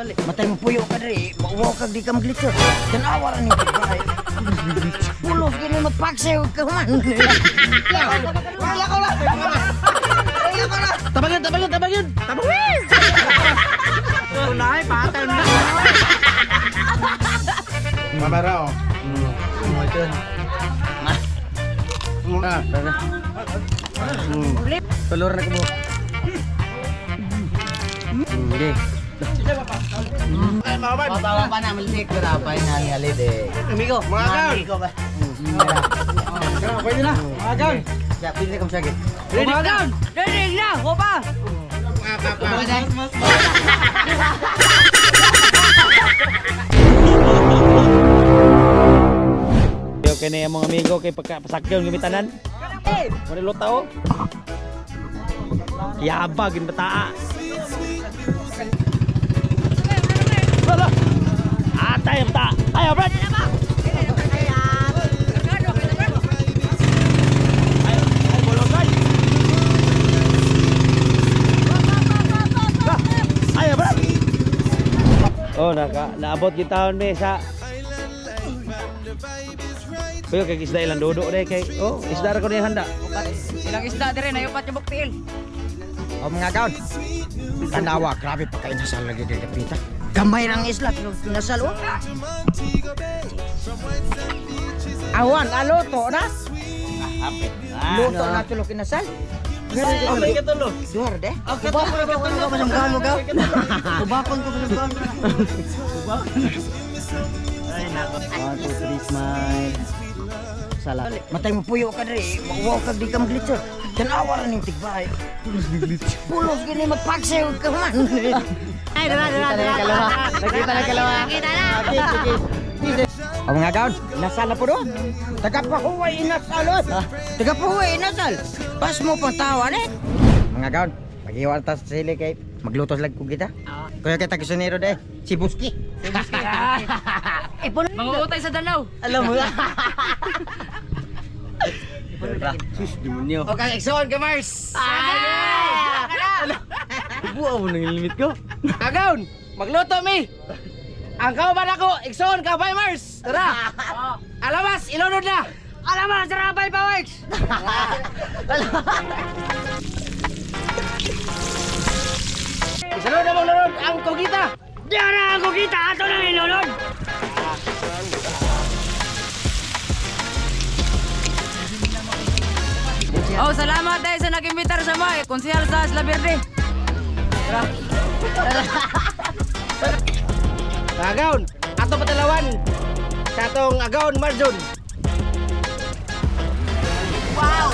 Matay mo puyo ka diri, mauwaw ka di ka maglitso. Tanawa ra ni babae. Pulos gini magpaksew ka man. Wala ko lang. Wala ko lang. Tabangan, tabangan, tabangan. Tunay, patay na. Mamara oh. Ah. Tulor na ko. Hindi. Matawa pa na malik grabay na ngali de. Amigo. Mga gan. Amigo ba? Pwede na. Mga gan. Ya, pwede kami sakit. Ready down. Ready na, hopa. Okay na yung mga amigo kay pagkapasakyon gimitanan. Wala lutaw. Yabag yung bataa. Wala. Atay ang bata. Ayaw, Brad. Ay, ay, bolong, Brad. Ayaw, Brad. Oh, naka, naabot kita me sa. Kuya, kay isda ilang dodo de kay. Oh, isda ra ko niya handa. Ilang isda dire na upat yung buktiil. O mga gaon. Tanawa, grabe pagkainasal lagi diri dapita. Gamay rang isla pero kinasal oh. Awan, aloto na. Luto na tulo kinasal. Okay ka tulo. Duar de. Ubakon ko ko sa gamo gaw. Ubakon ko sa gamo. One, two, three, smile. Sala. Matay mo puyo ka diri, mauwaw ka di ka maglitso. Tanawa ra ning tigbay. Pulos gini magpaksew ka man. Ay, dara, dara, dara. Nakita na kalawa. Nakita na. O mga gaon, inasal na po doon. Tagapahuway inasal. Oy. Tagapahuway inasal. Pas mo pang tawa eh. Mga gaon, mag-iwan ta sa sili kay magluto sila kung kita. Kuya kita kusinero de, si Buski. Mangungutay sa Danau. Alam mo. Sus, demonyo. Okay, Exxon, Gamers. Buwa mo nang limit ko. Agaon, magluto mi. Ang kauban ako, Igsoon ka Mars. Tara. Alamas, ilunod na. Alam mo, sarapay pa, Wex. Isunod na mong lunod ang kugita. Dara ang kukita, ato nang ilunod. Oh, salamat dahil sa nag-imbitar sa mga konsehal sa Isla Verde. Agaon, ato patalawan sa atong Agaon Marjon. Wow!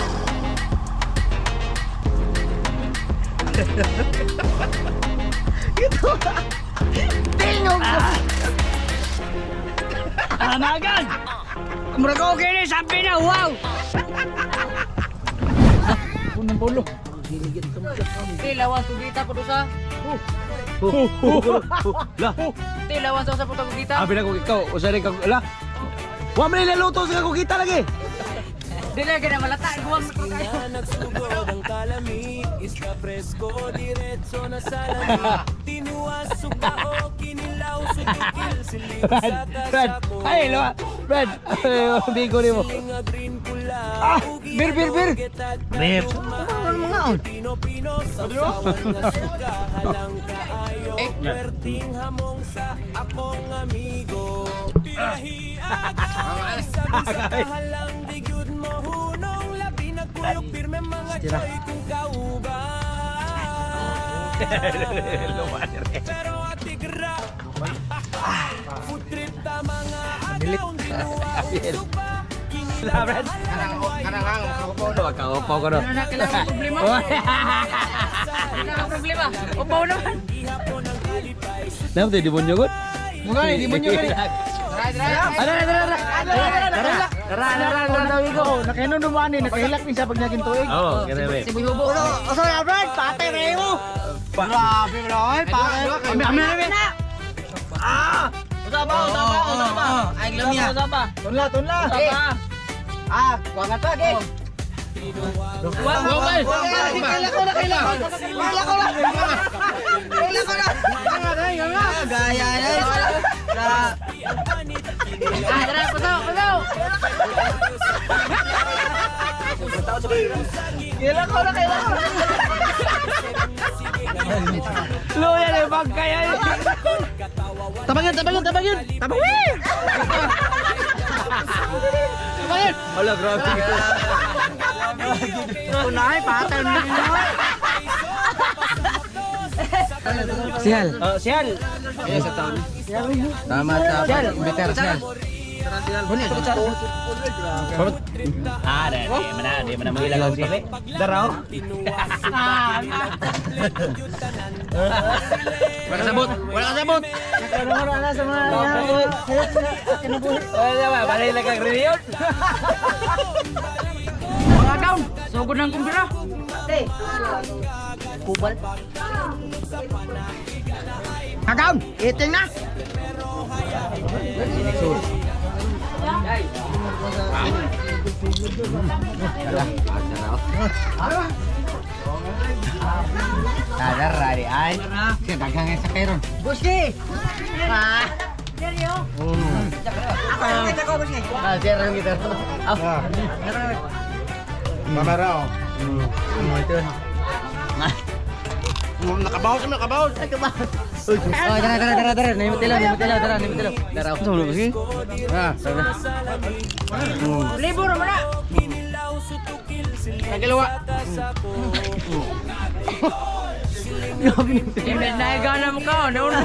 Amagan. Murag okay ni, sabi na, wow! Punang polo. Tilawan tugita po sa. La. Tilawan sa usa po tugita. Abi na ko ikaw, usa rin ka la. Wa man niluto sa kukita lagi. Dili gina malata guwang ko kayo. Brad, Brad. Ay, lo. Brad, ay, bigo nimo. Ah, bir bir bir. Bir. Ano mga on? Tira. La, Brad. Karang ang kaupo. Kaupo ko no. Ano na kailangan problema? Kailangan problema. Upaw naman. Nam te demonyo kot. Mukha ni demonyo gani. Ano, ano, ano, ano? Tara, tara, tara, tara, amigo. Nakainom dumaan ni nakahilak ni siya pag naging tuig. Oh, kaya Si Buy Hubo. Oso na Brad, patay na mo. Grabe bro, ay patay. Ami ami ami. Usaba, usaba, usaba. Ay, lamya. Tunla, tunla. Ah, kuha nga to, ge. Okay. Kaila ko na, kaila ko. Kaila ko na. Kaila ko na. Gaya na. Ah, tara, puso, puso. Kaila ko na, kaila ko na. Luya na bangkay ay. Tabagin, tabagin, tabagin. Tabagin. Tabagin. Hala, grabe. Kunay, patal mo ninyo. Sihal. Oh, Sihal. Tama sa pag-imbiter, Sihal. Ah, di di mana mahilag ang sili. Daraw. Wala kasabot. Wala kasabot. Wala sa mga Wala ba, balay lang kang reunion. Mga kaon, sugod ng kumpira. Agaw, eating na. Tadar rari ay. Siya daghang sa kayron. Buski. Ah, siya ron kita. Mamaraw. Ito. Nakabaho sa nakabaho. Oh, tara tara tara tara. Nimo tilo, nimo tilo, tara, nimo tilo. Tara. Ah, tara. Libur mo na. Nagalawa. Imbes na igana mo kaon, nauna.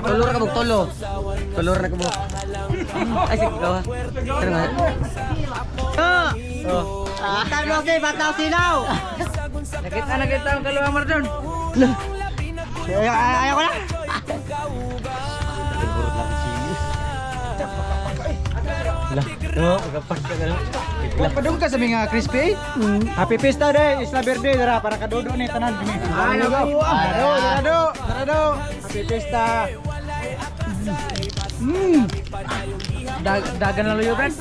Tulo ra ka buk tulo. Tulo ra ka buk. Ay sige gawa. Tara nga. Bataw okay, bataw silaw. Nakita na kita ang kaluwa Mardon. Ayaw ko na. Oh, pagkapak ka na. Padung ka sa mga crispy. Happy Fiesta Day, Isla Verde dara para kadudo ni tanan kini. Dara dara do, dara do. Happy Fiesta. Dagan na luyo, friend.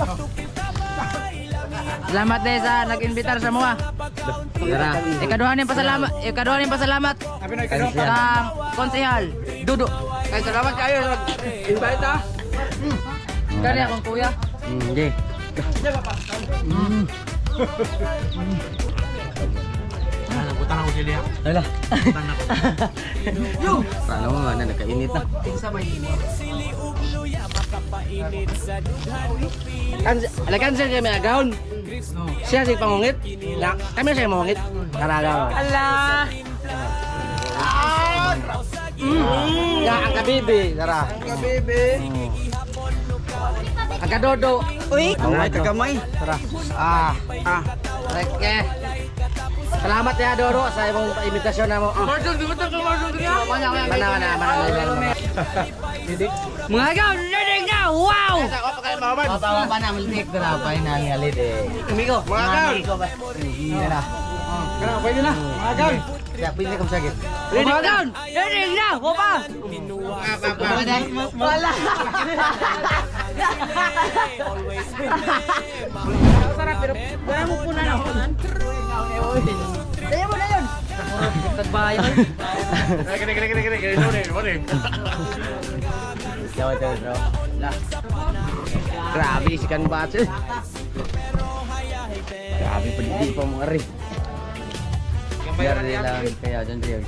Salamat dahil sa nag-imbitar sa mga. Tara. Ikaduha ni pasalamat, ikaduha ni pasalamat Happy na ikaduha. sa konsehal Dudo. Ay, salamat kayo sa invite ah. Kani akong kuya. Hindi. Butan ako sila. Wala. Alam mo na nagkainit na. Cancel, cancel kami agawon. Siya si pangungit. Na, kami siya mangungit. Karagaw. Ala. Ya, ang kabibi, tara. Ang kabibi. Ang kadodo. Uy, kamay kagamay. Tara. Ah, ah. Reke. Salamat ya Doro sa imong imbitasyon na mo. Ah. Mardon, di ba ito? Mardon, kuya? Mana mana mana mana. Mga kaon, leading na! Wow! Papa pa na multik dara pa na halit eh. Amigo, mga kaon. Dara. Kara pwede na. Mga kaon. Ya, pili ko sakit. Mga kaon, leading na! Wapa! Wala. Sarap, pero wala mo po na na. Kaya mo na yun! Tagbayan. Jawa jawa bro. Grabe si kan batch. Grabe pa di pa mga rin. Biar nila kaya dyan siya.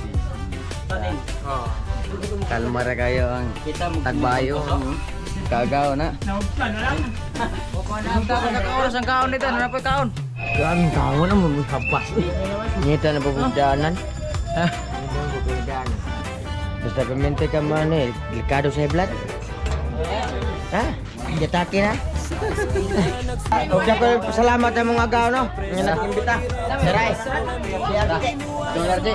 Kalma ra kayo ang tagbayo. Kagaw na. Ang sa oras ang kaon dito, ano na po kaon? Grabe kaon na mo habas. Ngita na pagdanan. Ha? Basta pimente ka man eh, delikado sa blood. Ha? Jataki na. Huwag na ko salamat sa mga agaw no. Nga nag-imbita. Saray. Dolar di.